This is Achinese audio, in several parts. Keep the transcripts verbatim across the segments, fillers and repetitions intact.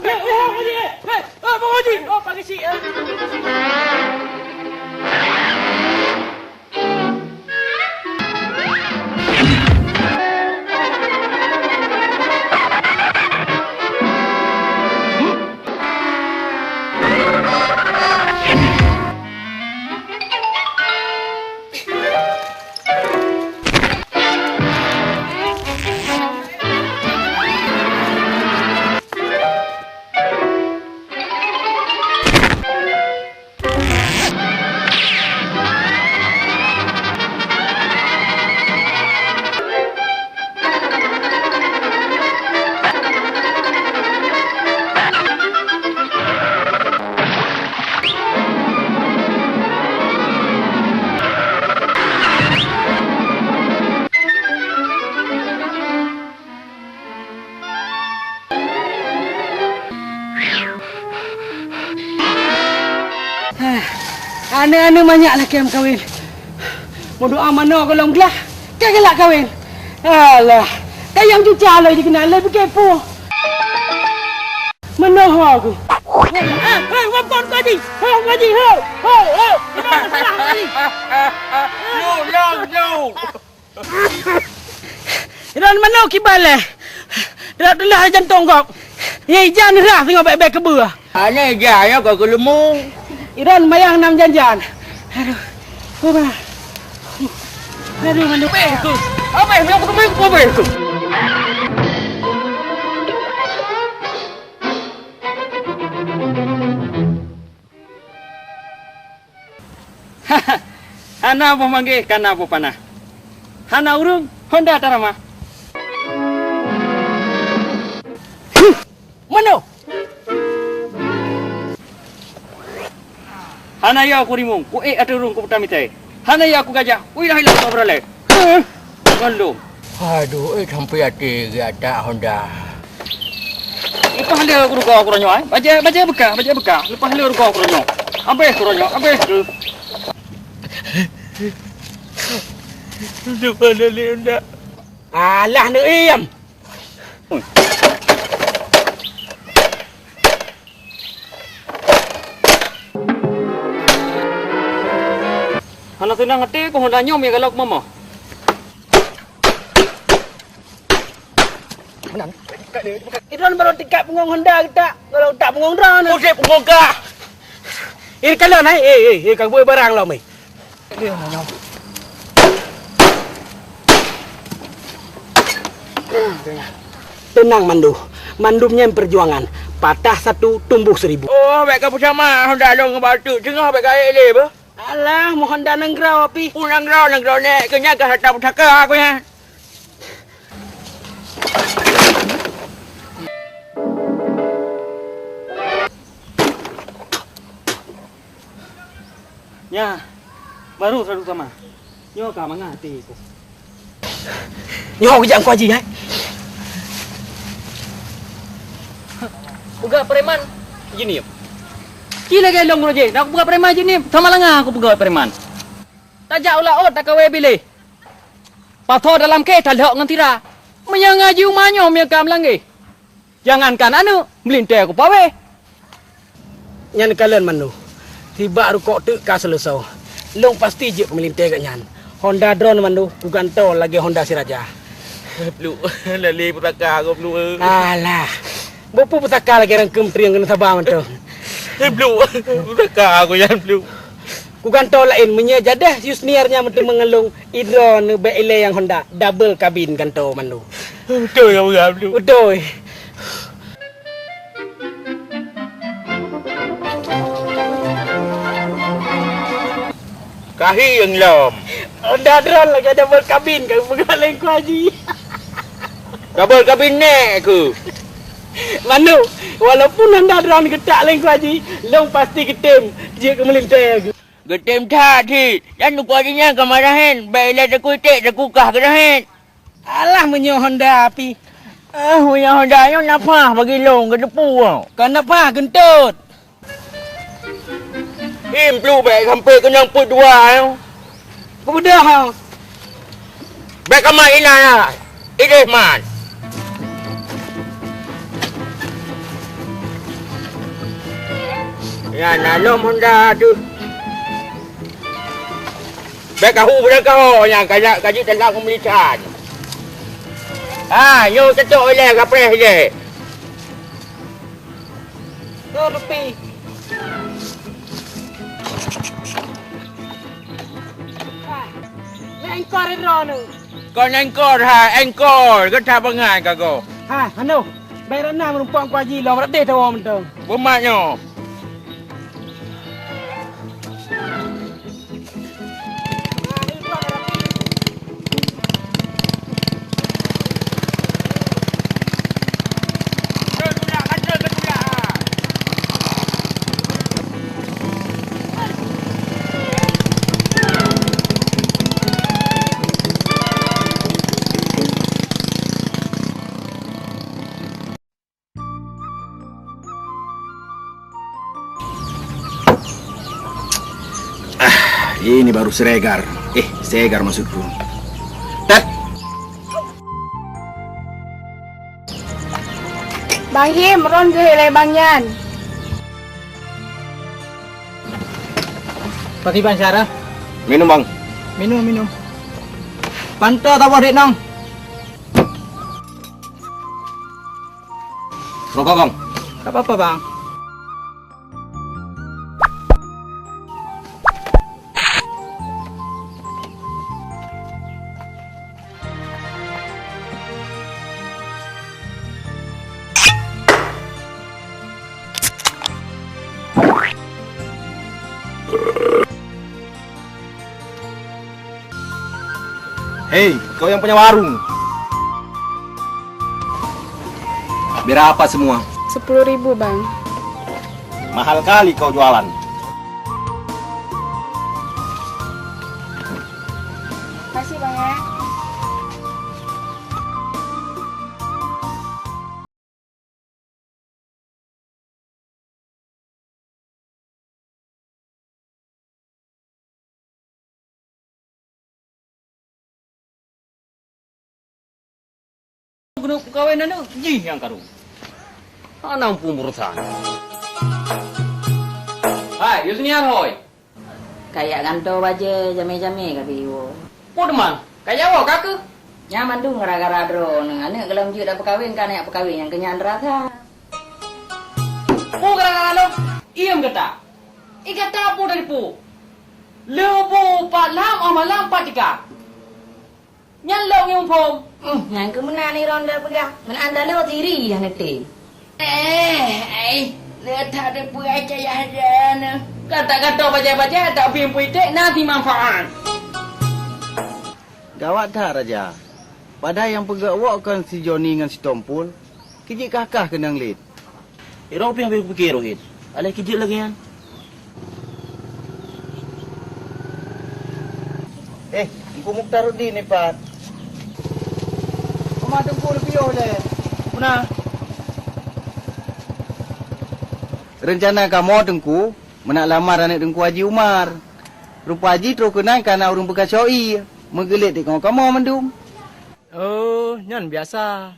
Hei, hei, hei, hei, hei, Pak Haji, oh, Pak Haji, eh. Aneuk-aneuk manyak lakée meukawen. Meudoa manoe goh lom glah, ka galak kawen. Alah, kayang cuca loi dikeunai lé bukée puih. Meunoe ho ku. Hei, hei, hei, wapon Pak Haji. Ho, Pak Haji, ho. Ho, ho. Meunoe salah, Pak Haji. Yo, yo, yo. Droen manoe kiban lé. Droen teulah jantong gob. Nyang ija neurah singoh bèk-bèk keubeue. Aneh ija nyoe ka geuleumu. Droen mayang nam jan-jan. Aduh. Huma. Aduh, manoe. Abéh tu. Abéh, nyoe kuteumé kupeubéh tu. Hana boh manggéh, kana boh panah. Hana ureuëng, honda taramah. Manoe! Hana ya ku rimueng, ku ék ateueh ureuëng ku peutamitai. Hana ya ku gajah, ui dah hilang kau beuralée. Ngon lôn. Aduh, eh, sampai até geutak honda. Leupah lé rugoe keuroe nyoe, eh. Bajée, bajée beukah, bajée beukah. Leupah lé rugoe keuroe nyoe. Abéh keuroe nyoe, abéh. Leupah lé honda. Alah, neuiem. Hana seunang até ku honda nyoe meugalak mama. Idon baru tingkat pungong honda kita. Kalau tak pungong drone. Usik pungong kah. Eh, kalon, eh. Eh, eh, eh, ka buat barang lom, eh. Tenang, Mandu. Mandum nyan perjuangan. Patah satu, tumbuh seribu. Oh, bèk ka beusama honda lôn ngon batu. Teungoh bèk ka ék lé, beuh. Alah, mohon dah nanggroe pih. Uh, nanggroe, nanggroe nèk. Keu nyan ka harta pusaka aku nyan. Nya, baru satu sama. Nyoe ka mangat até ku. Nyoe kujak Teungku Haji, hai. Peugah preman, Jeunieb. Ci lagèe lôn roh jih, dak peugah preman Jeunieb, sama langa aku peugah preman. Tajak u laôt takawé biléh. Pasoe dalam kèh talhok ngon sira. Meunyoe ngaji uma nyoe meunyoe ka meulangéh. Jangankan aneuk, meulintèe kupawéh. Nyan kalon Mandu. Sibak rukok teuk ka seuleusoe. Lôn pasti jeuet keu meulintèe gobnyan. Honda drone Mandu, kugantoe lagèe honda si raja. Pluek, lali pusaka gob pluek. Alah. Bukon pusaka lagèe rangkeum trieng keuneuk saba mantong. Pluek, pusaka aku nyan pluek. Kugantoe laén meunyoe jadeh Yusniar nyan meuteumé ngon lôn, idroe neubèk ilèe nyang honda, double kabin gantoe Mandu. Beutôi ka peugah pluek. Beutôi. Kahi nyang lom. Honda drone lagèe double kabin ka peugah lé Teungku Haji. Double kabin nèk keuh. Mandu, walaupun honda drone geutak lé Teungku Haji, lôn pasti geutem jeuet keu meulintèe. Geutem that cit, dan Teungku Haji nyan ka marah hen, bèk ilèe takue iték, takue kah keudroe hen. Alah meunyoe honda pih. Ah, meunyoe honda nyoe nafah bagi lôn keuteupue. Kon nafah, geuntot. Im pluek bèk sampoe keunong peuet dua nyoe. Kubeudôh, ha. Bèk ka mat inan, ha. Idéh man. Nyan na lom honda tu. Bèk kahu beurangkaho nyang ka jak ka jeuet teulat meumeulitan. Ha, nyoe cocok ilèe ka preh ilèe. Nyoe rupi. Ha, nyan engkor droeneuh. Kon engkor ha, engkor. Geuta bangai ka goe. Ha, hano. Bèk rot na meurumpok Teungku Haji lom, rot deh tawoe mantong. Beumat nyoe. Ah, ini baru seregar. Eh, segar maksudku. Tet! Bang Him, ron geuh ilèe bang nyan. Pakriban, Sarah? Minum, Bang. Minum, minum. Pantoe taboh dék nong. Rokok, Bang. Tak apa-apa, Bang. Hei, kau yang punya warung. Berapa semua? Sepuluh ribu, Bang. Mahal kali kau jualan. Makasih, Bang, ya. Keuneuk peukawen aneuk jih nyang karu. Hana muphom urosan. Hai, Yusniar hoi! Kajak gantoe bajèe jamé-jamé ka pih iwoe. Peue teuma? Kajak woe ka keuh? Nyan mandum gara-gara droeneuh. Aneuk gohlom jeuet tapeukawen, ka aneuk peukawen nyang keunyan rasa. Peue gara-gara lôn? Iem gata! I gata peue tadi peue? Leubu pat lam, oh malam pat tika. Nyan lôn nyang muphom. Hmm, nyan keuh meunan Iron da peugah. Meunan da lôn siri nyang neutem. Eh, ai, le that deupeu acayah dan. Kata-kata bajai-bajai tak pih puitek na si manfaat. Gawat that, Raja. Padahai nyang peugöt woe kon si Joni ngon si Tompul. Kijeuet kah-kah keunong lét. Irong pih habéh kupike roh hit. Alah kijeuet lagèe nyan. Eh, Teungku Mukhtaruddin ni pat? Oma Teungku neupiôh lé. Meunan. Reuncana kamoe Teungku, meunak lamar aneuk Teungku Haji Umar. Rupa jih troh keunan ka na ureueng peukasoe ié, meugeulét teuk ngon kamoe mandum. Oh, nyan biasa.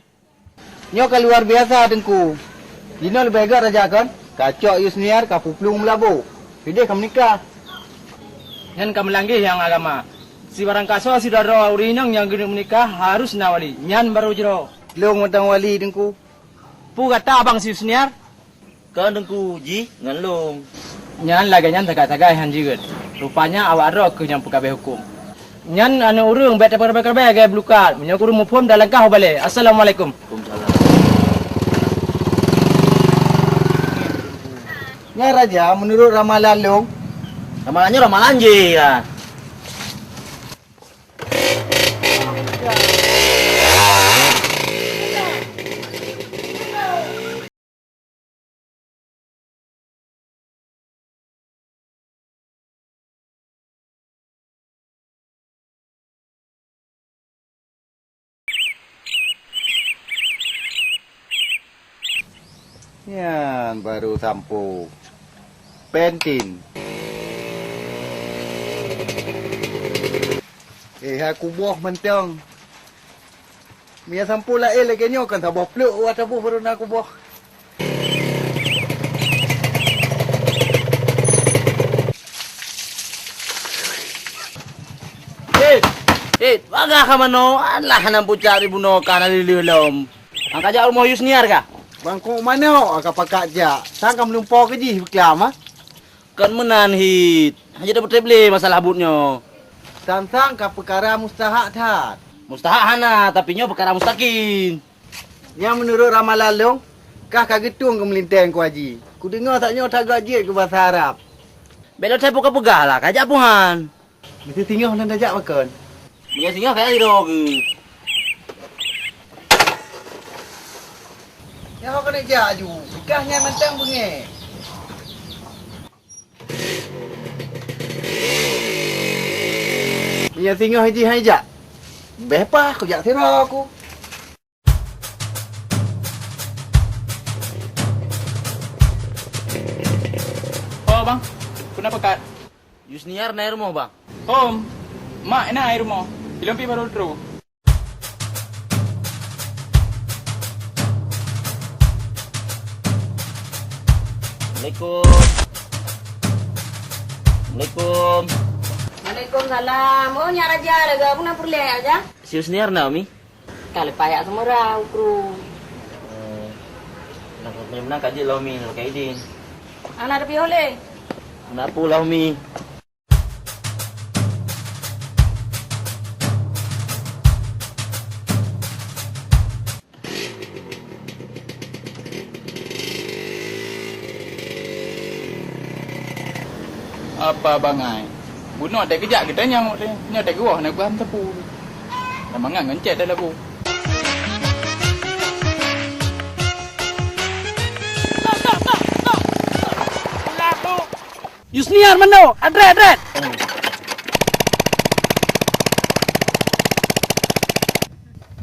Nyoe ka luar biasa, Teungku. Jinoe leubeh gèt raja kon, ka cok Yusniar ka peuplueng meulabô. Keudeh ka meunikah. Nyan ka meulangge nyang agama. Sibarang kasoe sidroe-droe ureueng inong nyang geuneuk meunikah harus na wali. Nyan barô jroh. Lôn mantong wali, Teungku. Peue gata abang si Yusniar? Kon Teungku jih ngon lôn. Nyan lagèe nyan sagai-sagai han jeuet. Rupanya awak droe kheueh nyang peukabeh hukôm. Nyan aneuk ureueng bèk tapeurabèe-rabèe lagèe bulukat. Meunyoe ureueng muphom dan langkah u balèe. Assalamualaikum. Waalaikumsalam. Nyan raja, meunurot ramalan lôn. Ramalan nyoe ramalan jih ya. Nyan baru sampo. Pentin. Eh, hai kuboh mantong. Meunyo sampo laén lagèe nyoe kan saboh pleuek u ateueh boh baru na kuboh. Bagah ka manoe, alah, hana pucak di bunoe ka na lileuh lom. Angka jak rumoh Yusniar kah? Bang kok manoe ka pakat jak, sang ka meulumpo keu jih beuklam, ha? Kon meunan hit. Hana jeuet beutôi lé masalah buet nyoe. Sang-sang ka peukara mustahak that. Mustahak hana, tapi nyoe peukara mustakim. Nyan meunurot ramalan lôn, kah ka geutueng keu meulinteng Teungku Haji. Kudeungoe saat nyoe that geuh jeuet keu basa Arab. Bék lôn sapeue ka peugah lah, ka jak puhan. Meuseuti nyoe lôn tajak pakon? Meunyoe singoh kaya sidroe geuh. Nyoe keuneuk jak aju, kah nyan mantong beungéh. Meunyoe singoh jih hai jak, béh pah kujak sidroe ku. Oh, bang. Kenapa, Kat? Yusniar na i rumoh, bang. Om, mak na i rumoh. Ilôn pi baru trok. Assalamualaikum. Assalamualaikum. Waalaikumsalam. Oh, nyak Raja, dah gabung na peureulèe, Raja? Si Yusniar na, Umi? Ka leupah jak Seumera, u krueng. Eh, nah, meunan ka jeuet lom, Mi, ka idin. Hana teupiôh lé. Hana peue lah, Mi. Apa bangai? Bunoe teukeujak geutanyong, nyoe teugeubah na beuham sapeue. Dah mangat ngon cét dah labu. Yusniar manoe, adret, adret.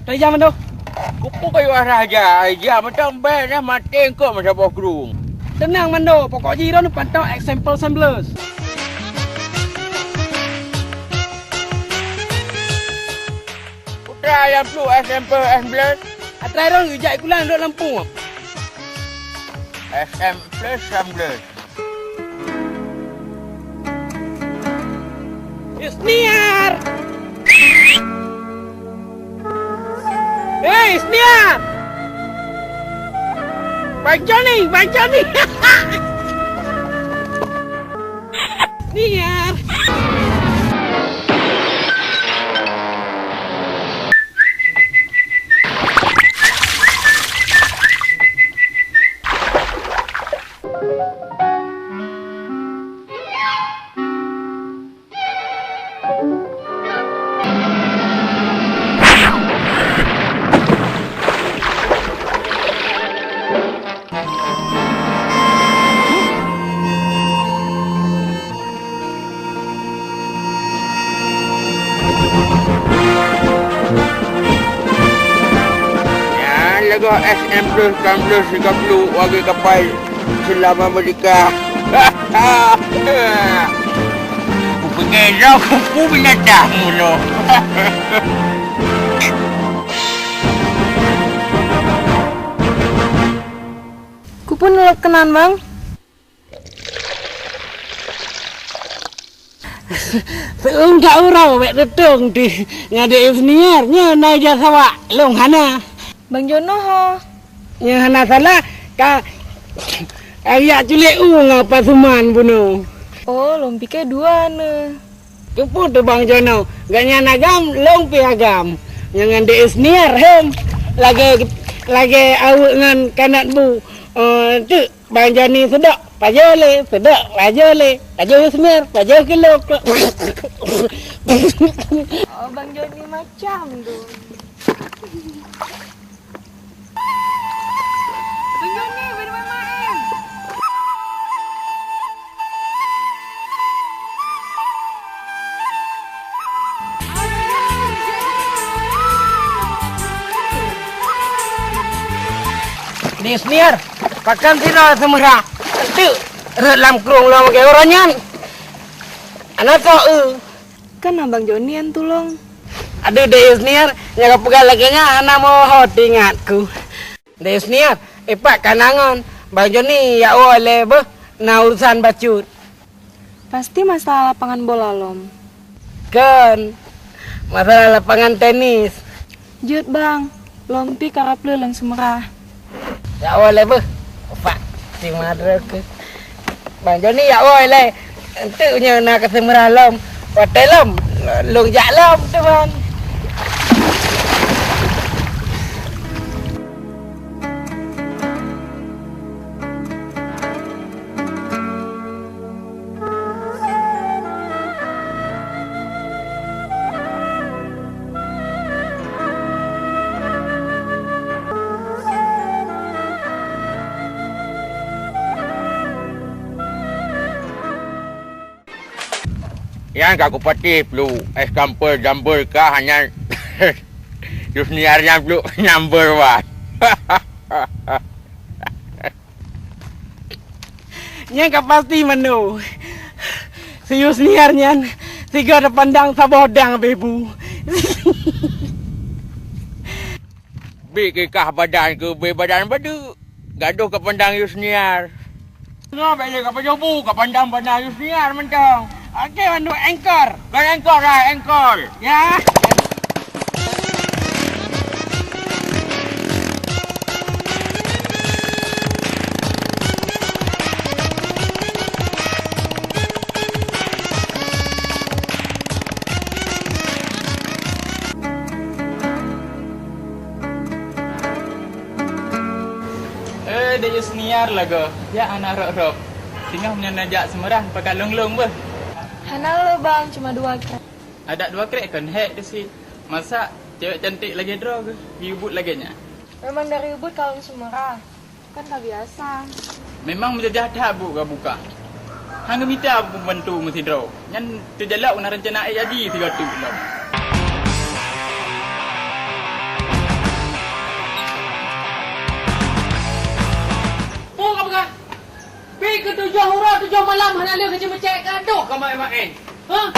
Teuja manoe. Kupu kayu arah aja, aja macam bèk dah maté engkau masa boh krueng. Tenang manoe, pokok jih droeneuh pantau example sembilan belas. Putra ayam tu example sembilan belas. Atra droeneuh jak ikulan dok lampu. Example sembilan belas. Isniar! Hei, Isniar! Bang Joni, Bang Joni! Isniar! Nyan lagoe S M plus, M plus tiga puluh, wage kapai seulama meudika. Kupeugah droe kupu binatang mulo. Kupeue neulok keunan, Bang? Seueung ka uroe bèk teutông di ngadek Isniar, nyoe na ija sawak lôn hana. Bang Jono ho? Nyoe hana salah, ka, ka jak culék u ngon Pasuman bunoe. Oh, lôn pike dua neu. Keupeue teuh Bang Jono, gobnyan agam, lôn pih agam. Nyoe ngan Dek Isniar hem, lagèe, lagèe aweuek ngon kanat bu. Eh, teuk. Bang Joni seudok, pajoh lé, seudok, pajoh lé, pajoh Yusniar, pajoh keu lôn. Oh, Bang Joni macam tu. Bang Joni, beri main-main. Di Senior, pakon sidroe Seumera teuk rhot lam krueng lom lagèe uroe nyan? Hana soe eu. Kan abang Joni nyang tulông. Aduh, Dek Senior, nyang ka peugah lagèe nyan hana meuho teuingat ku. Dek Senior, ipat ka na ngon Bang Joni jak woe lé beuh na urusan bacut. Pasti masalah lapangan bola lom. Kon. Masalah lapangan tenis. Jeuet, Bang. Lom pih karab le lam Seumera. Jak woe lé beuh. Opak si madra keuh. Bang Joni jak woe lé. Enteuk nyoe na keu Seumera lom. Watèe lom, lôn jak lom teuma. Nyan ka kupatéh pluek, es campur jambur kah nyan. Yusniar nyan pluek number one. Nyan ka pasti meunoe. Si Yusniar nyan sigoe tapandang saboh dang bebu. Bit keu kah badan keu bit badan badeuk. Gadoh ka pandang Yusniar. Nyoe bèk lé ka pajoh bu, ka pandang-pandang Yusniar mantong. Oke, mandum engkor. Kon engkor lah, engkor. Ya. Eh, Dek Yusniar lagoe. Jak hana rop-rop. Singoh meunyoe neujak Seumera pakat lôn-lôn beuh. Hana lé, Bang, cuma dua krek. Adak dua krek kon hék di si. Masak cewek cantik lagèe droe geuh, geuyue buet lagèe nyan. Memang dari ubit kalon Seumera. Kan ka biasa. Memang meujajah that buet geuh buka. Hana mita pembantu meusidroe. Nyan teujalak na rencana ék haji sigoe teuk lom. Peue ka peugah? Pi keu tujoh uroe tujoh malam hana lheueh keuceumeucèk, gadoh ka maén-maén. Hah?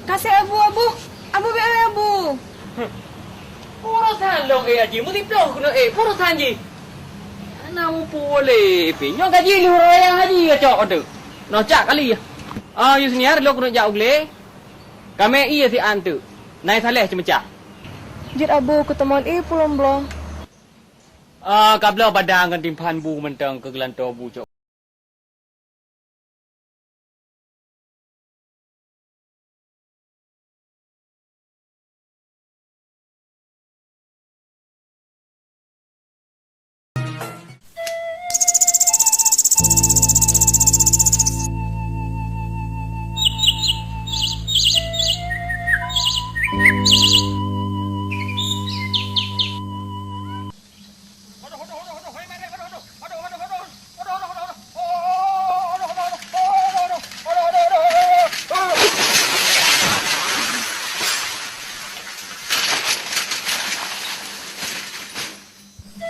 Kaseh Abu, Abu. Abu, bèk, Abu. Urosan lôn, eh, Haji. Meusiplôh keunoe, eh. Urosan jih. Hana muphom lé, pi. Nyoe gaji lheueh raya Haji geucok ateuh. Noh cak kali. Ah, Yusniar, lôn keuneuk jak u glé. Kamé ie si An teuk. Nai Saleh ceumeucah. Jeuet Abu, keuteumon ie pulom bloe. Ah, ka bloe padang ngon timphan bu mantong keu geulantoe bu cok.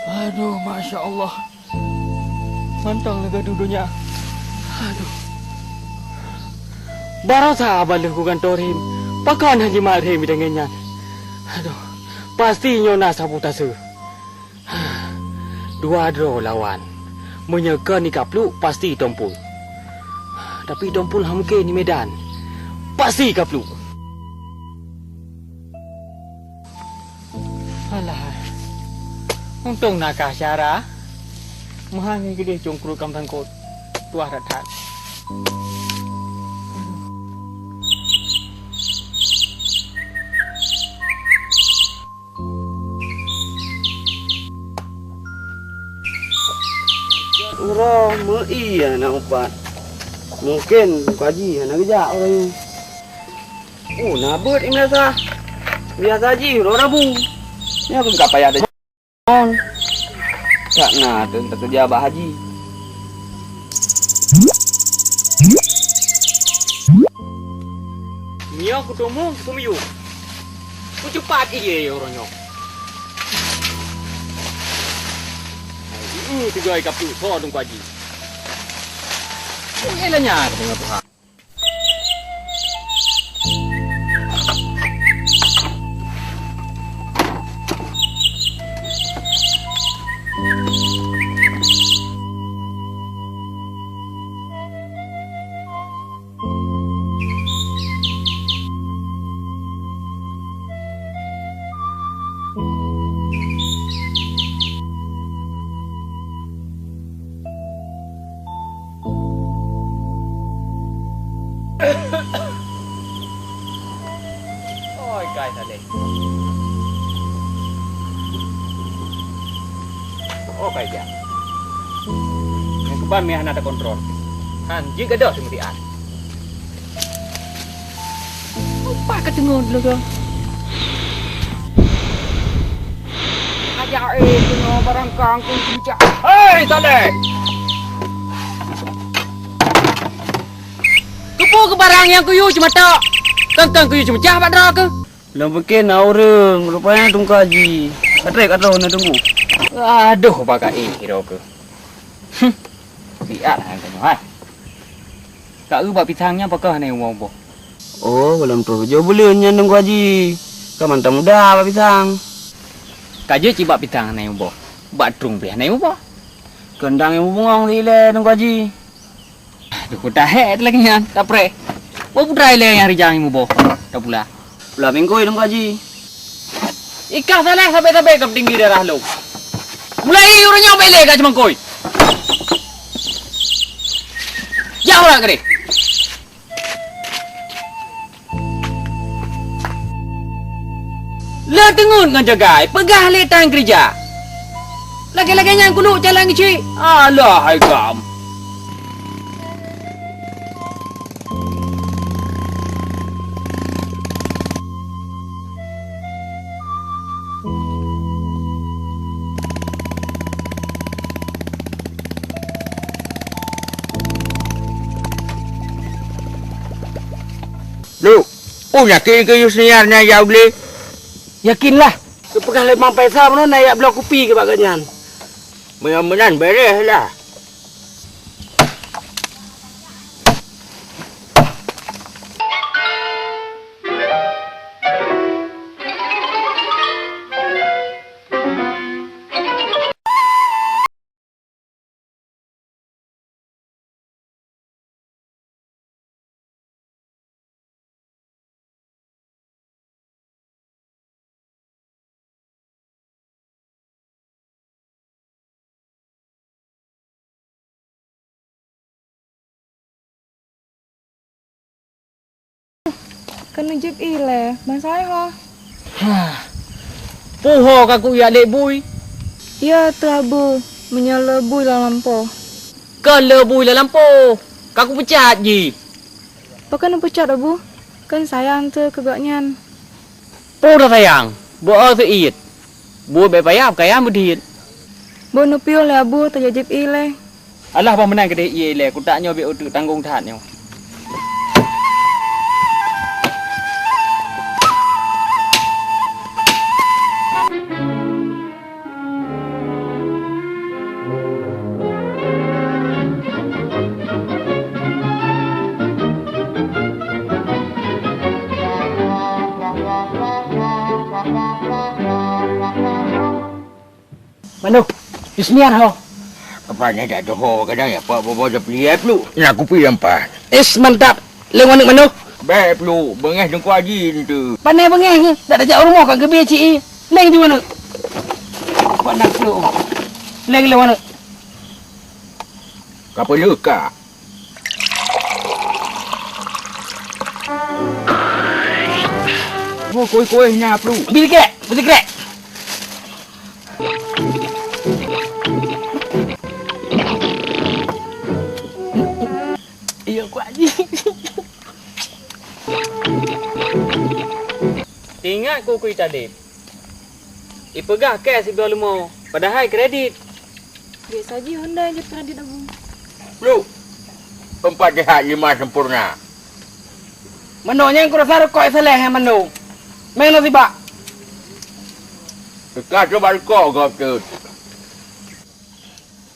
Aduh, masya Allah. Mantong lagèe dudonya. Aduh. Baroesa baleuh ku gantoe rhem. Pakon hana jimat rhem deungon nyan. Aduh. Pasti nyoe na saboh tase. Dua droe lawan. Meunyoe kon i Kapluek pasti Tompul. Tapi Tompul hana mungken di Medan. Pasti Kapluek. Alah. Untông na kah syara. Meuhang nyan keudeh cungkruet kam sangkot. Tuah that-that. Uroe meu-ie hana upat. Mungken Teungku Haji hana geujak uroe nyoe. Oh, na beuet i meunasah. Biasa jih uroe Rabu. Nyoe keuh ka payah teujaon. Ka na teuh teukeureuja bak Haji. Nyoe kuteumé, kuteumiyueb. Kucupat ie uroe nyoe. Hai, tiga i Kapluek soe Teungku Haji. Oh, ié lah nyan, ka deungoe Tuhan. Kai Saleh. Oh, kai jak. Nyang keuban meuh hana takontrol. Han jeuet gadôh teumeusiat. Upah ka teungeut lé kah. Aja eh keunoe barang kang keu cicak. Hei, Saleh! Keupeue keu barang nyang kuyue ceumatok? Kang-kang kuyue ceumeucah bak droe keuh? Lôn pike na ureuëng, rupanya Teungku Haji. Ka trép ka troh na tunggu. Adoh, baka éh droe keuh. Huh. Siat han tanyoe hai. Ka eu bak pisang nyan pakon hana uboh-uboh? Oh, gohlom troh jauh buleuen nyan Teungku Haji. Ka mantong muda bak pisang. Ka jeuet cit bak pisang hana uboh. Bak trueng pih hana uboh. Keundang nyang bungong si ilée Teungku Haji. Aduh, ku tahek lagée nyan, tapreh. Boh putra ilée nyang rijang nyang muboh, tapula. Pula mingkui Teungku Haji. Ikah salah sabé-sabé ka tinggi darah lôn. Mulai uroe nyoe bak ilée ka ceumangkui. Jak uroe keudeh. Le teungeut ngon jagai, peugah lé tan keurija. Lagée-lagée nyan kuluek calon geuchik. Alah hai gam. Lu, oh yakin keu Yusniar nyan ya ulée? Yakinlah. Geupeugah lé Mang Faisal meunan na jak bloe kupi keu bak gobnyan. Meunyoe meunan beureh lah. Keuneuk jieb ilée, ban saai ho? Hah. Peue ho ka kujak lé bui? Ya, teuh Abu, meunyoe le bui lam lampôh. Kon le bui lam lampôh, ka kupeucat jih. Pakon neupeucat, Abu? Kon sayang teuh keu gobnyan. Peue sayang? Beu-o seuiet. Buet bèk payah peukayan beudit. Beu neupiôh lé Abu tajak jieb ilée. Alah bah meunan keudeh ié ilée, kutak nyoe bèk uteuk tanggong that nyoe. Manoh, Yusniar ho. Apa ni dak doho kadang ya pak bobo je peli eh pelu. Nak kupi yang pas. Is mantap. Leng waneuk manoh. Bèk pelu, beungèh Teungku Haji tu. Pane beungèh ke? Dak tajak rumoh ka geubie ci i. Leng di waneuk. Pak nak pelu. Leng le waneuk. Ka pelu ka. Oh, kuih-kuih nya pelu. Bi krek, bi krek. Iya, Pak Haji. Ingat keu kui tadi. Ipeugah cash sibloe leumo, padahai kredit. Biasa ji Honda je kredit, Abu. Lu, empat sehat lima sempurna. Manoe nyang kurasa rukok Saleh nyang mandum. Meng nasi bak. Teuka coba rukok gob tu.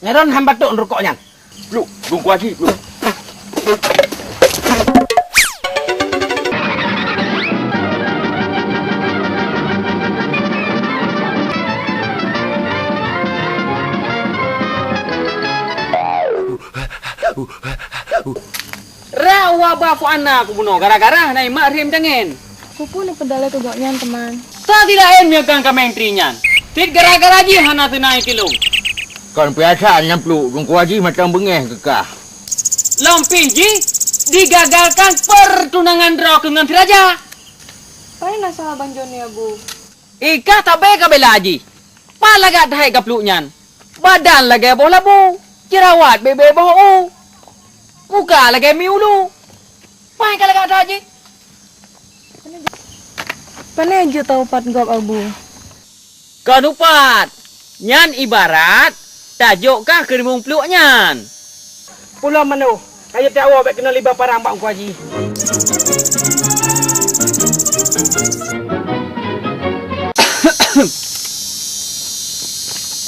Nyaron han batuk rukok nyan. Lu, dungku aji, lu. Rak wabah pu ana kubunoe gara-gara hana imat rhem tangen. Peue-peue neupeudalai keu gobnyan, teuma? Sa silaén meunyoe kan kaméng tri nyan. Cit gara-gara jih hana seunai keu lôn. Kon piasa nyang pluek, dungkua jih mantong beungéh keukah. Lom pih jih digagalkan pertunangan droe keuh ngon si raja. Paih na salah Bang Joni, Abu? Ikah tabé ka bela jih. Pat lagak that ka pluek nyan. Badan lagée boh labu, jerawat bebe boh u. Muka lagée mi ulu. Paih ka lagak that jih. Pane jeuet taupat gob, Abu? Kon upat. Nyan ibarat tajok kah keu rimueng pluek nyan. Pulo manoe, kayée tawoe bék keunoe liba parang bak Teungku Haji.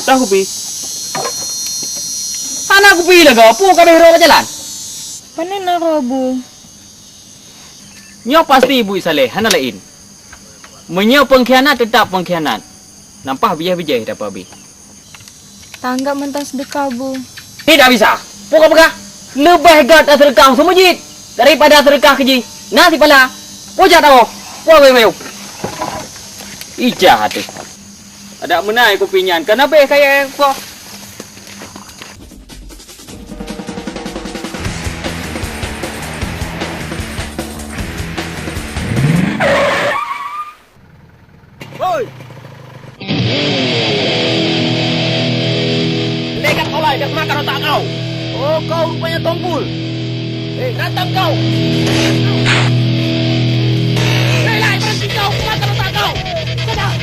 Tahu pi. Hana kupi lagak, peue ka beuh rot jalan? Pane na roh, Bu? Nyoe pasti buet saleh, hana laén. Meunyoe peungkhianat, teutap peungkhianat. Nampah bijéh-bijéh tapabi. Tanggap mantong seudeukah, Bu. Tidak bisa. Peue ka peugah? Leubeh gét taseudeukah u meuseujid daripada seudeukah keu jih. Na sipala. Peue jak tawoe? Peue weu-weu? Ija até. Adak meunai kupi nyan, ka nabeh kayée ko. Hoi! Lekat olai, dak makan otak kau. Oh, kau rupanya tompul. Eh, nantang kau. Hei, lai, berhenti kau, makan otak kau. Sudah.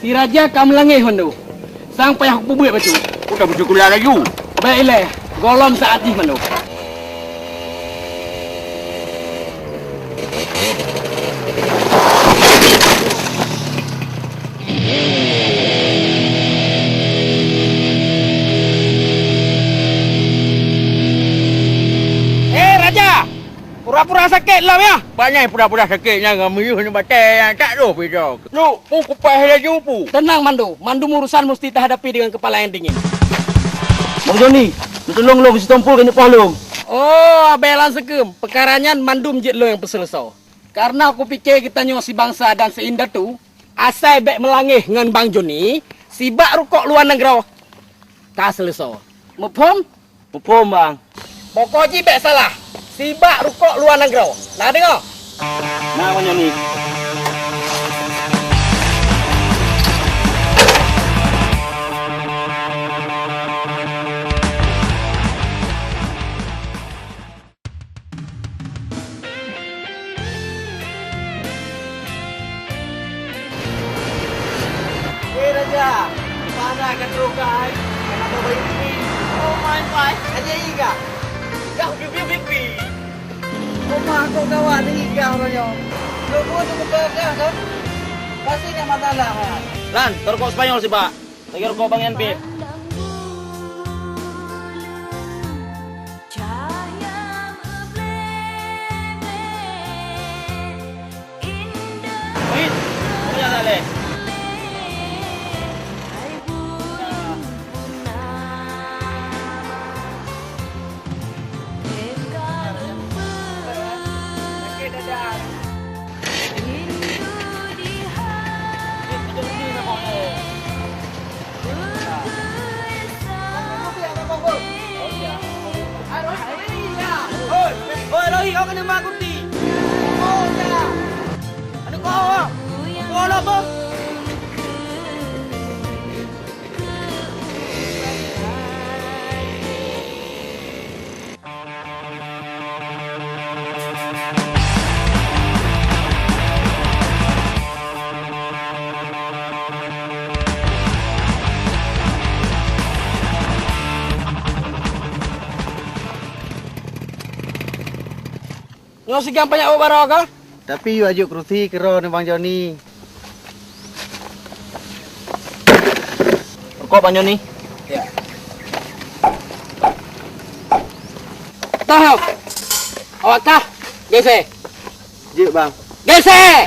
Si raja ka meulangeh mandum. Sang payah kupeubuet bacut. Udah bersyukurlah laju. Baik ilée, gohlom saat jih mandum. Eh, raja! Pura-pura sakét lom, ya? Bangai pura-pura sakét nyan ngon miyuh nibak batée nyang tak roh pih droe. Luk, peue kupaih laju, peue? Tenang, Mando. Mandum urusan musti tahadapi dengan kepala yang dingin. Bang Joni, neutulông lôn, si Tompul keuneuk poh lôn. Oh, abée lam seukeum. Peukara nyan mandum jeuet lôn nyang peuseuleusoe. Karena kupike geutanyoe sibangsa dan seindatu, asai bék meulangeh ngon Bang Joni, sibak rukok luwa nanggroe ka seuleusoe. Muphom? Muphom, Bang. Pokok jih bék salah. Sibak rukok luwa nanggroe. Na deungoe? Na, Bang Joni. Eh, Raja, mana ka troh kai? Kenapa bayi pipi? Oh, my, my. Raja Iga. Dah pipi, pipi. Rumah kok gawat ni Iga orang nyoe. Lo pun tu betul dah kan? Pasti nak masalah, ha. Lan, terkok Spanyol sih, Pak. Lagi rukok Bang Yan, Bib. Wait, apa yang tak boleh? Oi, Rohi, kau kena mak kuti. Aduh, kau, kau apa? Nyoe sigang panyak ubat baroe kah? Tapi yue ajok keurusi keudroe nibak Bang Joni. Rukok Bang Joni. Ya. Toh, awak kah? Geseh. Jeuet, Bang. Geseh!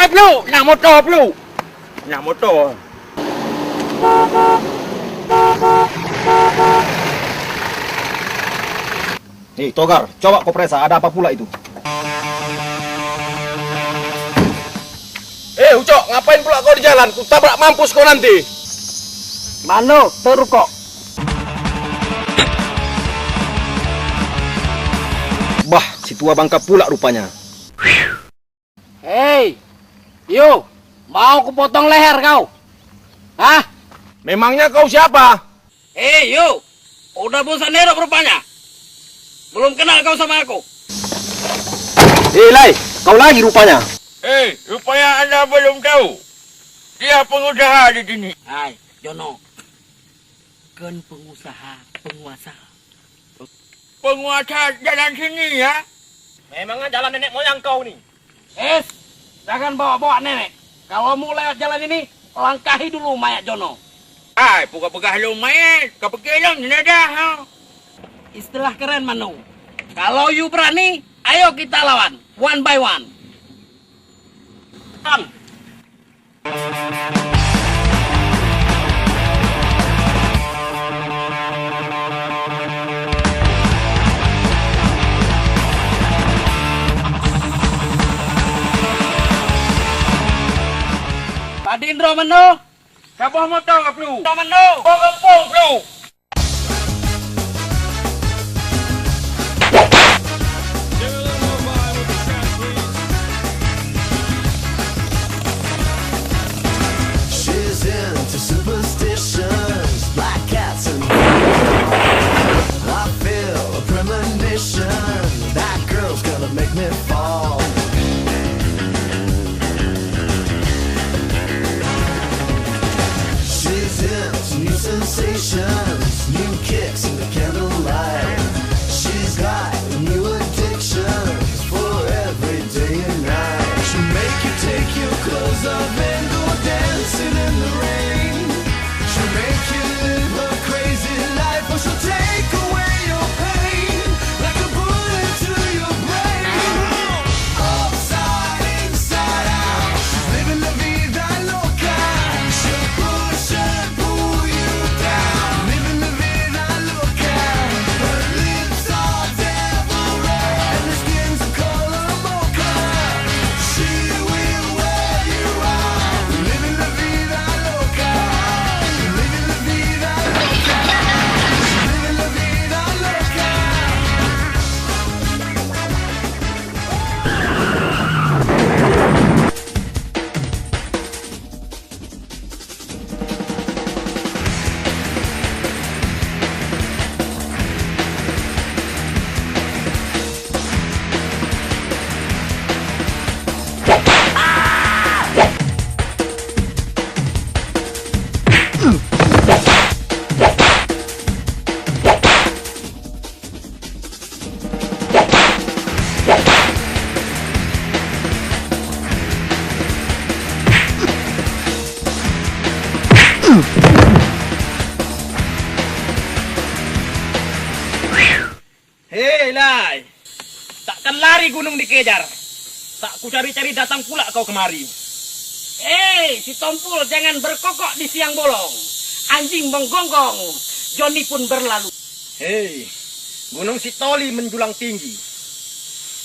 Pluek, na moto, Pluek. Na moto. Hei, Togar, coba kau periksa ada apa pula itu. Eh, Ucok, ngapain pula kau di jalan? Kutabrak mampus kau nanti. Mano, terukok. Bah, si tua bangka pula rupanya. Hei, Yu, mau kupotong leher kau. Hah? Memangnya kau siapa? Hei, Yu, udah bosan hidup rupanya. Belum kenal kau sama aku. Eh, Lai, kau lagi rupanya. Eh, rupanya anda belum tahu. Dia pengusaha di sini. Hai, Jono. Kon pengusaha, penguasa. Penguasa jalan sini, ya? Memangnya jalan nenek moyang kau ni? Es, jangan bawa-bawa nenek. Kalau mau lewat jalan ini, langkahi dulu mayat Jono. Hai, peugah-peugah lôn mayat, ka pikir lôn jenazah, ha? Istilah keren, Manu. Kalau you berani, ayo kita lawan, one by one. Bang. Padin droe meunoe? Saboh moto ka Pluek. Moto meunoe? Boh gampông Pluek. She's into superstitions, black cats and I feel a premonition. That girl's gonna make me fall. She's into new sensations, new kicks in the candlelight. She's got new addictions for every day and night. She'll make you take your clothes off and go dancing in the rain. She'll make you live a crazy life, or she'll take away your pain like a bullet to your brain. Upside, inside out, she's living la vida loca. She'll push and pull you down, living la vida loca. Her lips are devil red and her skin's the color mocha. She will wear you out, living la vida loca, living la vida loca, living la vida loca. Hei, Lai! Takkan lari gunong dikejar. Tak kucari-cari datang pula kau kemari. Hei, si Tompul, jangan berkokok di siang bolong. Anjing menggonggong, Joni pun berlalu. Hei, Gunong Sitoli menjulang tinggi.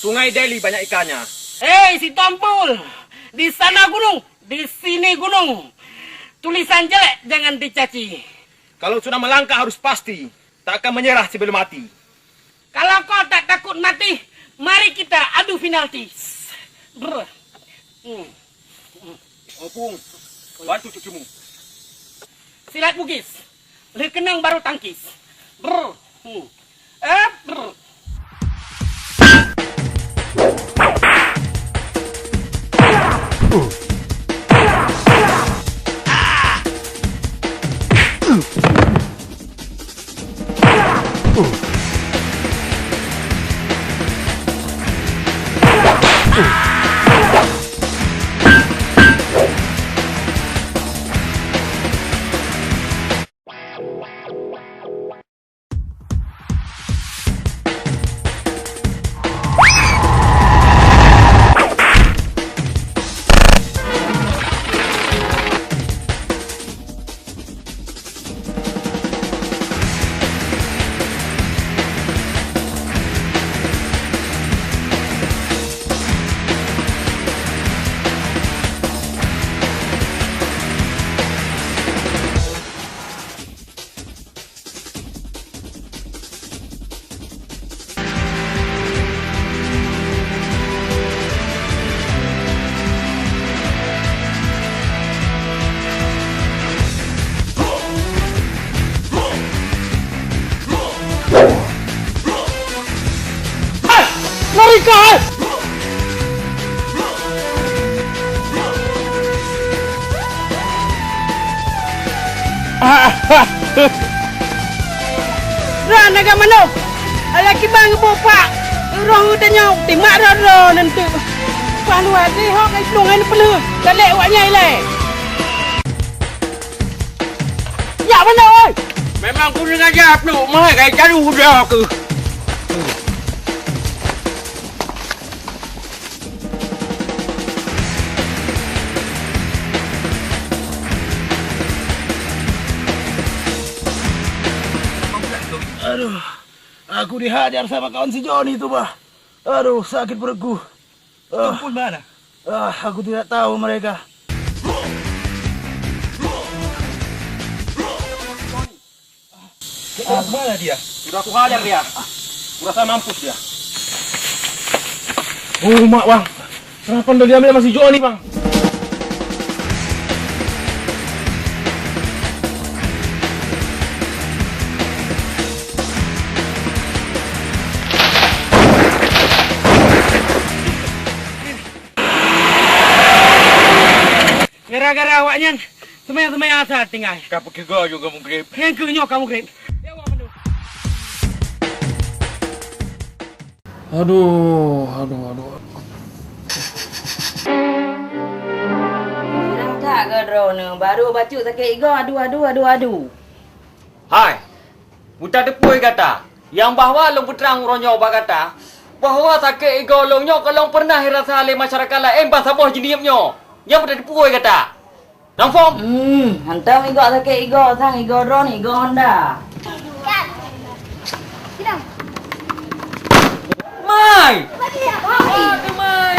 Sungai Deli banyak ikannya. Hei, si Tompul, di sana gunung, di sini gunung. Tulisan jelek jangan dicaci. Kalau sudah melangkah harus pasti, tak akan menyerah sebelum mati. Kalau kau tak takut mati, mari kita adu penalti. Brr. Hmm. Opung, bantu cucumu. Silat Bugis, lheuh keunong baru tangkis. Brr. Hmm. Eh, brr. Ran naga manok. Ala kibang ibu pak. Roh tanyoe timak roro nanti. Pah luar deh hok ai pelung ai peuleuh. Galek wak nyai lé. Ya beuna oi. Memang ku sengaja peluk mah kai caru udah ke. Aduh, aku dihajar sama kawan si Joni tu, bah. Aduh, sakit perutku. Ah. Kumpul mana? Ah, aku tidak tahu mereka. Kemana dia? Sudah kuhajar dia. Kurasa mampus dia. Oh, mak, Bang. Kenapa udah diambil masih Joni, Bang? Gara-gara awaknyan, seumaya-seumaya asa tinggai. Ka peukigoe juga mugrib. Nyang keu nyoe ka mugrib. Aduh, aduh, aduh. Murah that keu droeneuh, baru bacut sakét igoe, aduh, aduh, aduh, aduh. Hai, meutateupeue gata, nyang bahwa lôn peutrang uroe nyoe bak gata, bahwa sakét igoe lôn nyoe ka lôn peureunah rasa lé masyarakat laén ban saboh jeuet nyoe. Nyan meutateupeue gata. Nang phom. Hmm, hantom igoe sakét igoe sang, igoe drone, igoe Honda. Mai! Aduh, mai!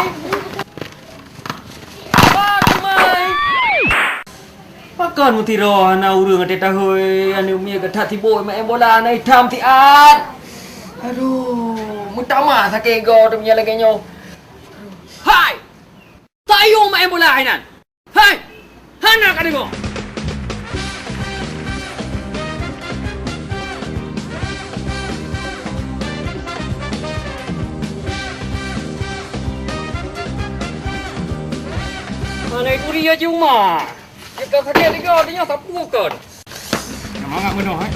Aduh, mai! Pakon meusidroe hana ureueng até tahôi aneuk miet gata sibok maén bola na itam siat. Aduh, meutamah sakét igoe teuh meunyo lagèe nyoe. Hai! Sayong maén bola hai nan. Hai! Hana ka deungoe! Hana itu dia cuma. Jika sakét tiga, dia sapu kon. Semangat meunoh, eh.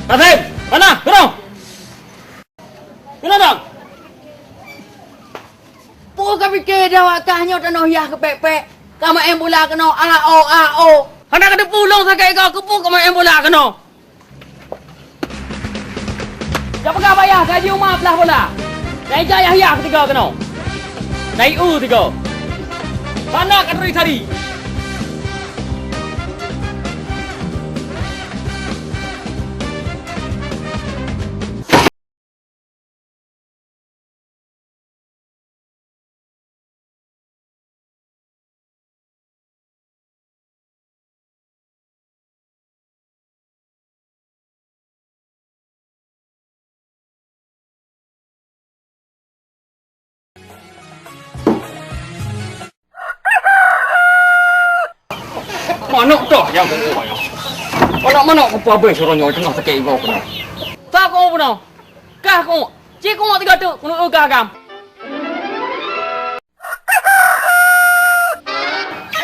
Kasim, mana? Keunoe! Keunoe dong! Peue ka pike dawat kah nyoe tanoh yah keupék-pék? Ka maén bola keunoe, a o, a o! Hana ka teupeu lôn sakét igoe keupeue ka maén bola keunoe? Jak peugah bak yah gaji uma peulah bola. Dai jak yah-yah keutika keunoe. Dai eu tiga. Hana ka turi sari. Manok toh nyang kuku ayah. Manok-manok kupu habéh suroh nyoe teungoh sakét igoe keunoe. Sa kuku peunoh. Kah kuku. Cit kuku tiga teuk keuneuk eu kah agam.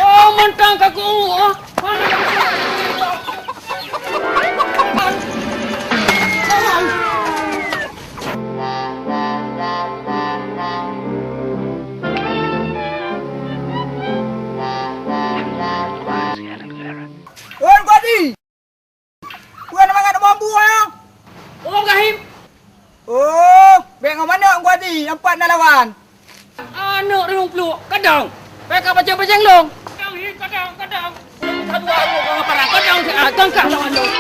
Oh, mantang ka kuku, ah. Oi, Badi! Peue na mangat bom buah? Oh, Ibrahim. Oh, bék ngon manok gua di, empat na lawan. Aneuk rimueng pluek, kadang. Bék ka pacang-pacang long. Kadang, hi, kadang, kadang. Kadua, kadang, kadang, kadang, kadang, kadang lawan long.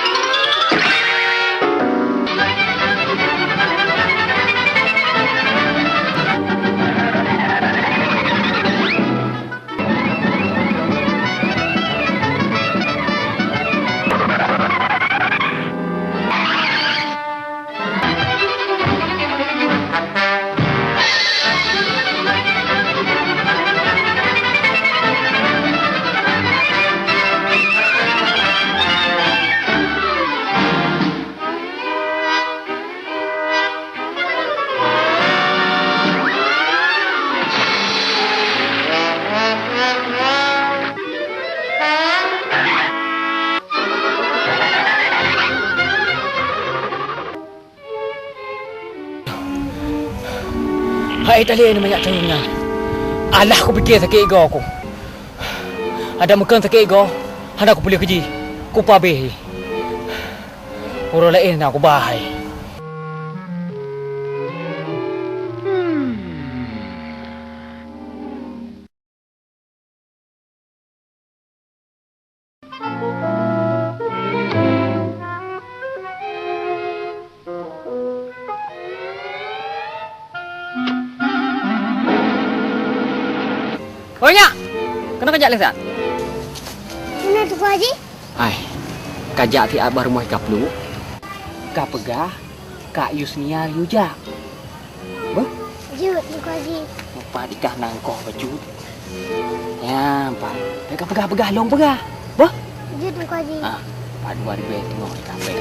Hai talé ni manyak cayong nyan. Alah kupike sakét igoe ku. Adak meukon sakét igoe, hana kupeuleueh keujih. Kupabeh. Uroe laén na kuba hai. Oi, nyak! Keunoe kajak lé sa? Keunoe, Teungku Haji. Ai, kajak siat bak rumoh Kak Pluek. Kapeugah, Kak Yusniar yue jak. Beuh? Jeuet, Teungku Haji. Mupat ikah nangkoh bacut. Nyan, pat. Bèk kapeugah-peugah, lôn peugah. Beuh? Jeuet, Teungku Haji. Ah, pat dua ribèe teungoh di kampung.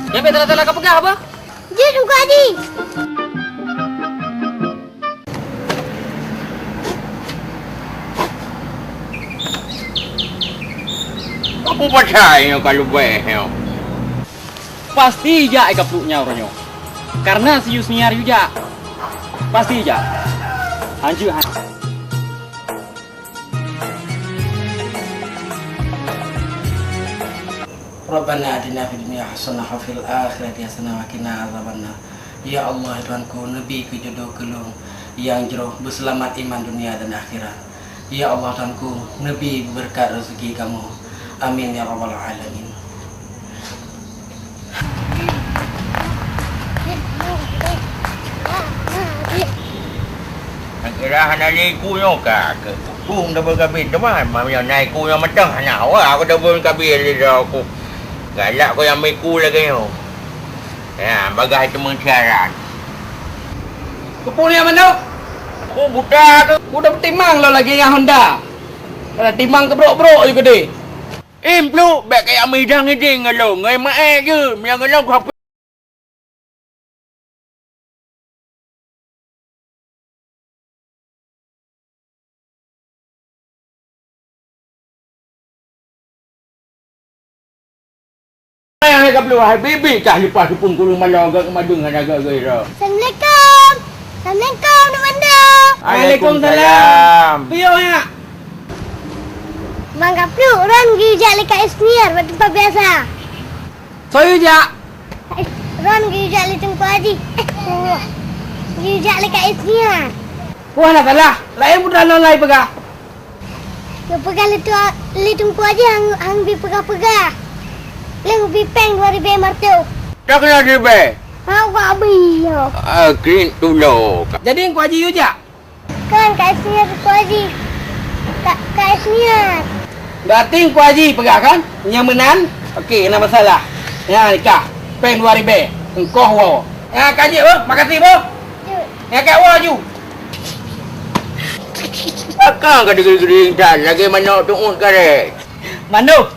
Nyan bèk salah-salah kapeugah, beuh? Jeuet, Teungku Haji. Apa pasal nyoe ka leubeh nyoe? Pasti jak i Kak Pluek nyan uroe nyoe. Karena si Yusniar yue jak. Pasti jak. Hanjeuet han- Rabbana atina fid dunya hasanah wa fil akhirati hasanah wa qina azabannar. Ya Allah, Tuhanku, neubi keu jodoh keu lôn nyang jroh, beuseulamat iman dunia dan akhirat. Ya Allah, Tuhanku, neubi beubeureukat reuzeuki kamoe. Amin ya rabbal alamin. Nyang kira hana lé iku nyoe ka, keu kutong double kabin teuma, ma nyoe na iku nyoe mantong hana awak aku double kabin lé droe ku. Galak ku nyang meuiku lagèe nyoe. Ya, bagaih teumeu'en siaran. Keupeue nyan manok? Ku buta tu. Ku dah timang lôn lagèe nyang Honda. Dah timang keubrok-brok ju keudeh. Im, Pluek, bèk kajak meudang idéh ngon lôn, ngon maé jeuet, meunyoe ngon lôn kuhapus. Hai, hai, Kak Pluek, hai, bibi kah leupah teupông kureueng malô gak keumadeueng hana gak gak ira. Assalamualaikum. Assalamualaikum, Teungku Mando. Waalaikumsalam. Piyoh nyak. Mang Kak Pluek, ron geujak lé Kak Isniar bak teumpat biasa. Soe jak? Ron geujak lé Teungku Haji. Eh, geujak lé Kak Isniar. Wah, na salah. Laén putra lôn lai peugah. Geupeugah lé tu, lé Teungku Haji han, han bi peugah-peugah. Lheueh bi péng dua ribèe lima reutôh. Dak na ribèe? Ha, wak bi ya. Ah, klik tu lo. Jadi Teungku Haji yue jak? Kan, Kak Isniar Teungku Haji. Kak, Kak Isniar. Berarti Teungku Haji peugah kan? Nyang meunan? Oke, hana masalah. Nyan nikah. Péng dua ribèe. Engkoh woe. Ya, Kak Haji, boh. Makasih, boh. Jeuet. Ya, Kak, woe laju. Takkan ka deungö-deungö intan lagèe manok tu'uet karét. Manoe,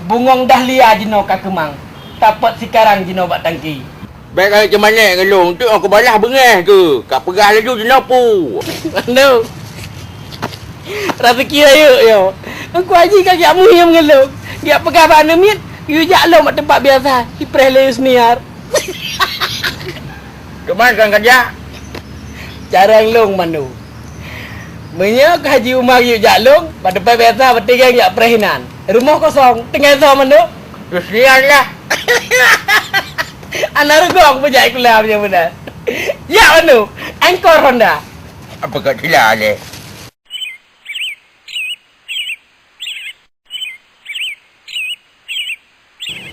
bungöng dahlia jinoe ka keumang, tapot sikarang jinoe bak tangki. Bèk kajak ceumanéh ngon lôn, teuk aku balah beungèh keu, ka peugah laju jinoe pu. Manoe, raseuki rayeuk nyoe. Teungku Haji ka geujak muhiem ngon lôn, geujak peugah bak aneuk miet, geujak lôn bak teumpat biasa, jipreh lé Yusniar. Keuman kon kajak? Carông lôn, Manoe. Meunyoe Kak Haji Umar geuyue jak lôn, bak teumpat biasa, beutigeng jak preh inan. Rumoh kosong, tinggai soe, Manoe? Yusniar lah. Hana rugong peujak sikula meunyoe meunan. Jak, Manoe. Angkor Honda. Apa kau sila leh?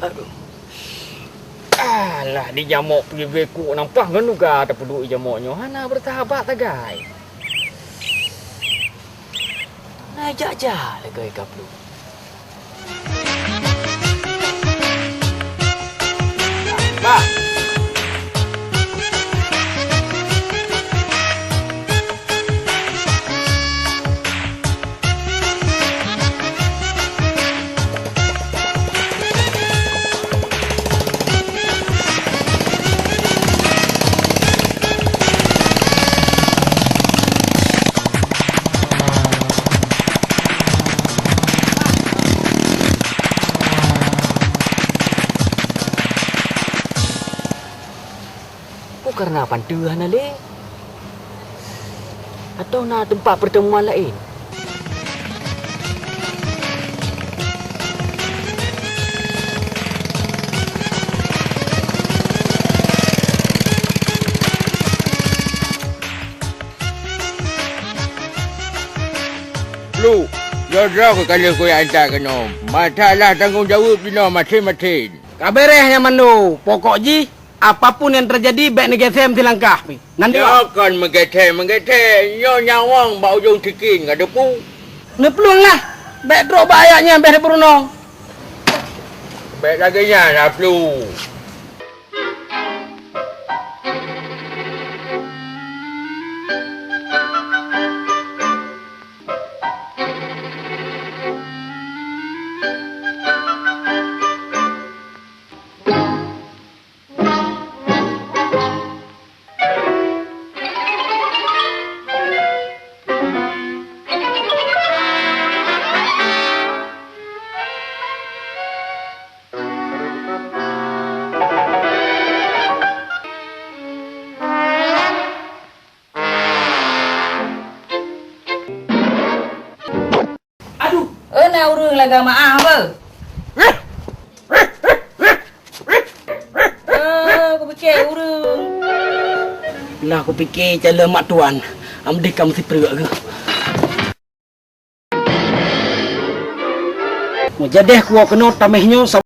Aduh. Alah, di jamok peuleubeh kuk nampak ngon nuga tapeuduek di jamok nyoe hana beureusahabat sagai. Na jak-jak lagèe ka pluek. Bah. Karena panteue hana lé? Atawa na teumpat peurtemuan laén? Lu, droe-droe keu ka lheueh kuyak intat keunoe. Masalah tanggong jaweueb jinoe maséng-maséng. Ka beureh nyan mandum. Pokok jih, apapun nyang teujadi, bèk neugeusém silangkah pih. Nanti nyoe kon meugeusém-meugeusém. Nyoe nyawöng bak ujong sikin ka teupeue. Neuplueng lah. Bèk trok bak ayat nyan, bèk neupeurunoe. Bèk lagèe nyan, Aplu. Aduh, eh, na ureueng lagak meu'ah beu? Ah, kupike ureueng. Nah, kupike calon mak tuan, am deh kam sipreuk geuh. Meujadeh kuwoe keunoe taméh nyoe sa-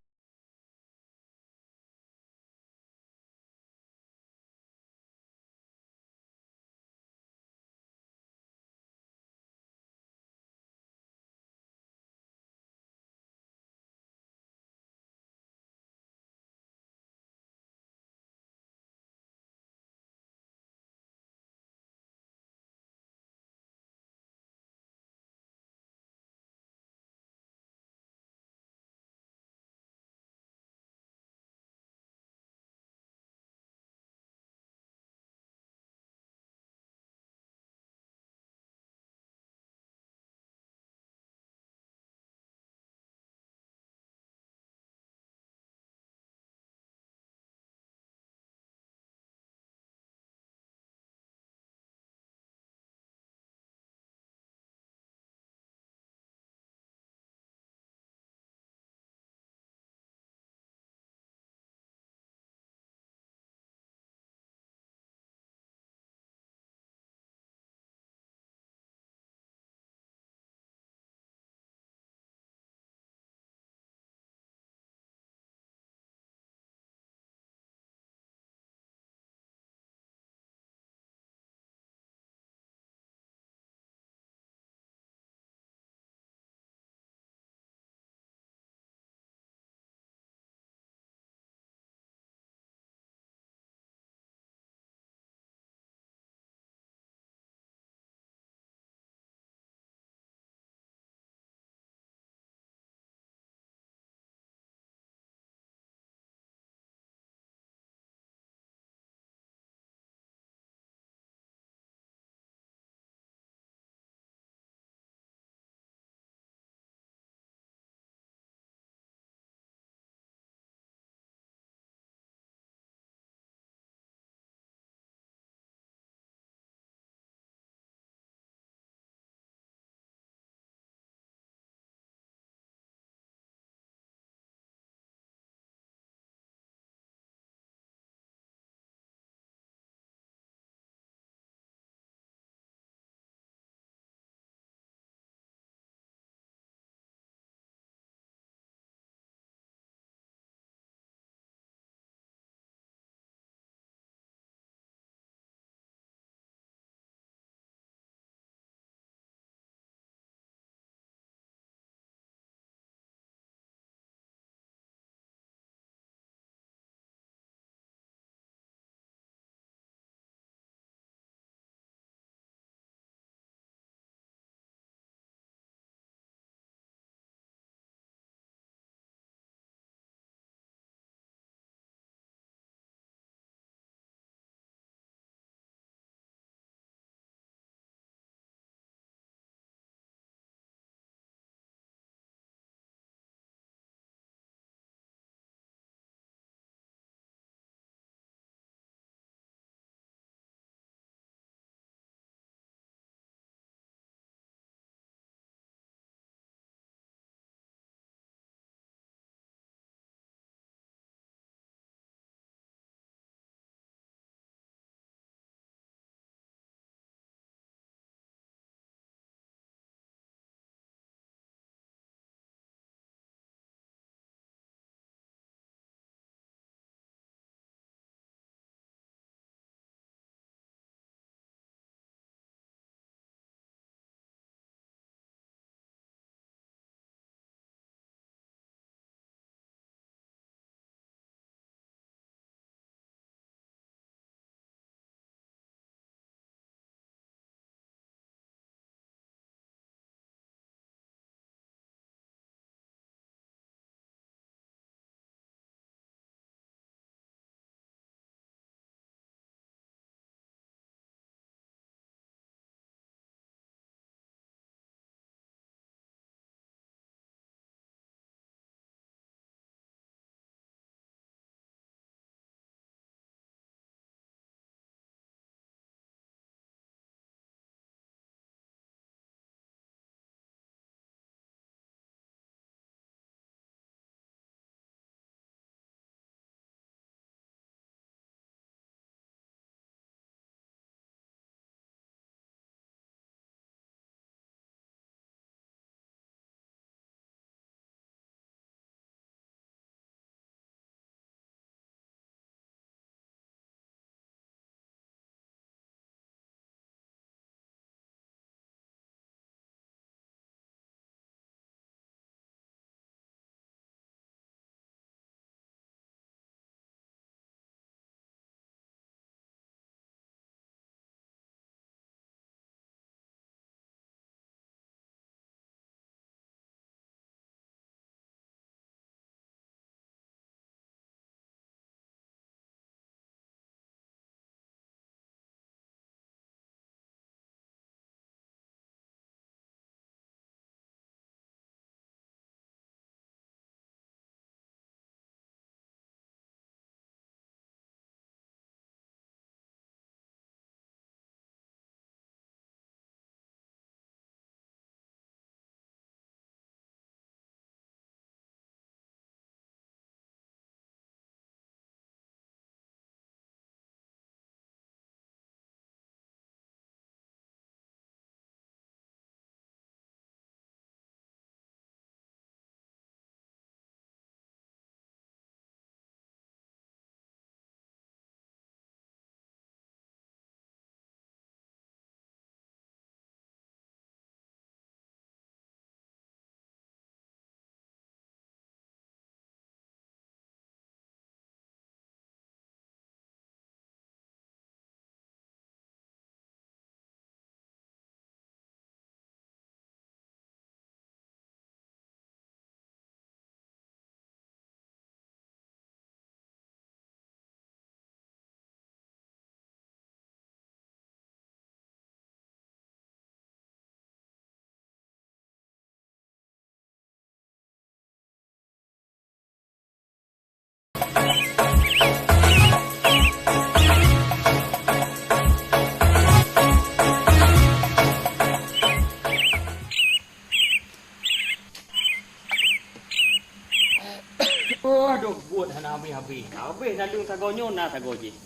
Oh, dok buet hana habéh-habéh. Habéh naleueng sagoe nyoe na sagoe jih.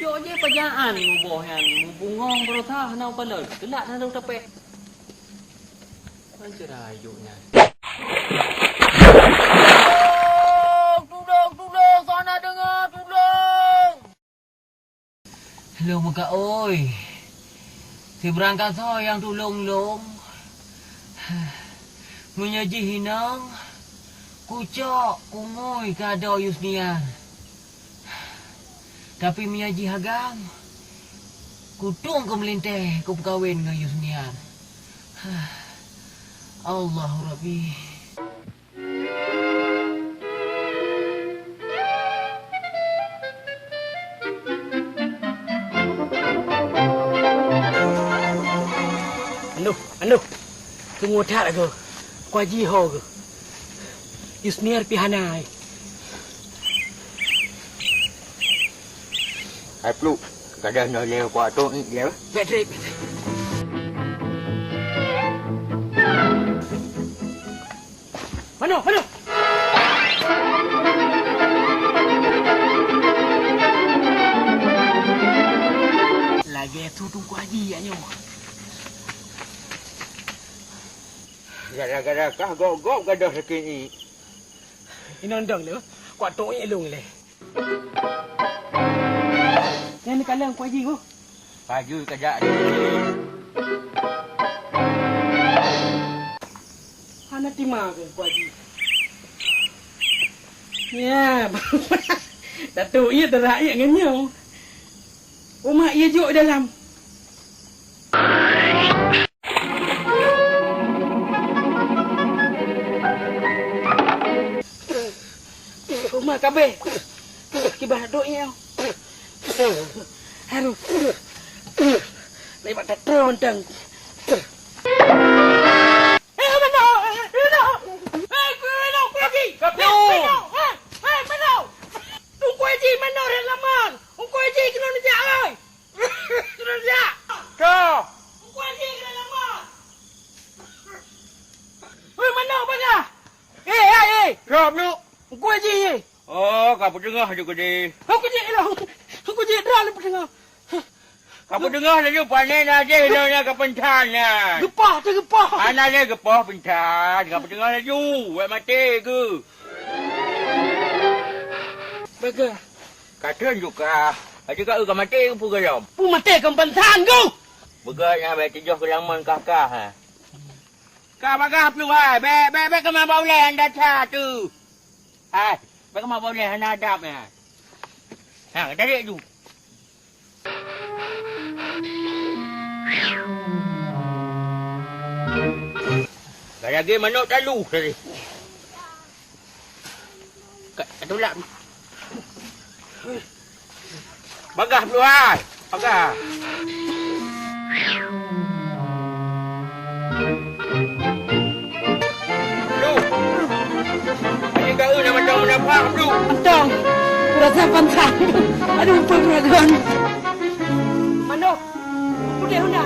Jok jih pajaan muboh nyan, mubungong baroesa hana paleuet. Teulat hana tapéh. Pancera ijuk nyan. Tulông, tulông, tulông, soe na deungoe, tulông! Lôn meukaôi, sibeurangkat soe nyang tulông lôn? Meunyoe jih inong, kucok, kungui keu adoe Yusniar. Tapi meunyoe jih agam, kutueng keu meulintèe kupeukawen ngon Yusniar. Allahu Rabbi. Aduh, aduh. Teungoh that agoe. Kuaji ho geuh. Yusniar pih hana, eh. Hai Pluk, kadang nyoe lé kuat tu, ik, lé. Bèk trép. Manoe, manoe. Lagèe su Teungku Haji nyoe. Gara-gara kah gob-gob gadoh sakét, ik. Inong dong lé, kuat tok, ik, lôn lé. Nyan neukalon Teungku Haji, oh. Pajoh kajak. Hana tima keu Teungku Haji. Ya, Datuk, iya teurak, iya ngon nyoe. Umat iya jok dalam. Uma kabeh. Kiban dok nyang. Aduh. Lebat teuteu mantong. Eh, mana? Eh, mana? Eh, mana? Pergi. Mana? Eh, eh, mana? Teungku Haji, mana orang lamar? Teungku Haji kena dijak, oi. Kena dijak. Ka. Teungku Haji kena lamar. Oi, mana bagah? Eh, eh, eh. Siap, Nuk. Teungku Haji, eh. Oh, ka peudeungoh ju keudeh. Teungku Haji, eh, Teungku Haji, droe lôn peudeungoh. Ka peudeungoh laju panen aja, inoe nyan ka peunthan nyan. Geupah teuh geupah. Hana lé geupah peunthan, ka peudeungoh laju. Wék maté keuh. Bagah. Ka treun ju kah. Aja ka eu ka maté keuh peue gohlom. Peue maté kon peunthan keuh. Beugöt nyan bèk tujoh keu lamon kah-kah, ha. Ka bagah pluh hai, bèk, bèk, bèk keumah bak ulèe anda cha tu. Hai, bèk keumah bak ulèe hana adab nyan. Ha, tarék ju. Ka lagèe manok talu tadi. Ka, ka tulak. Bagah, Bluh, hai. Bagah. Bluh. Ini kau nak macam menabrak, Bluh. Entong. Kurasa pantang. Aduh, peuragon. Manoe. Pudeh huna.